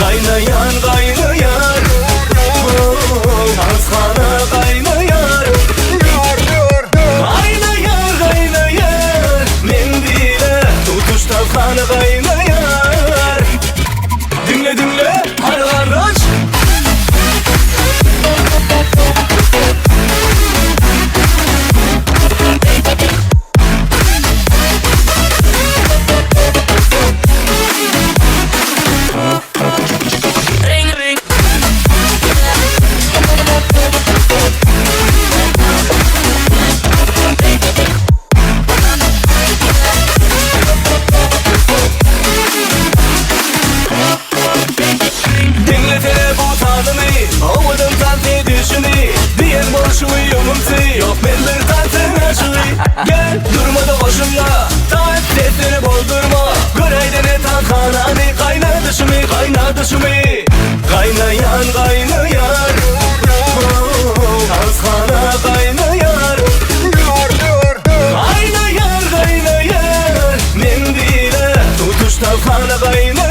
Gaýnaýan gaýnaýar Tanshana gaýnaýar Gaýnaýar gaýnaýar Men bile tutuş tanshana gaýnaýar Diňle diňle hany gardaş. Diňlesene bu sazymy, owadan tans edişini Diýen bolşuňy ýoňumsy, ýok men bir tansyň aşygy Gel, durma-da goşulma, tans sesini bozdurma Göräýdene tanshanany, gaýnadyşymy, gaýnadyşymy Gaýnaýan gaýnaýar, tanshana gaýnaýar Gaýnaýar, gaýnaýar, men bile tutuş tanshana gaýnaýar.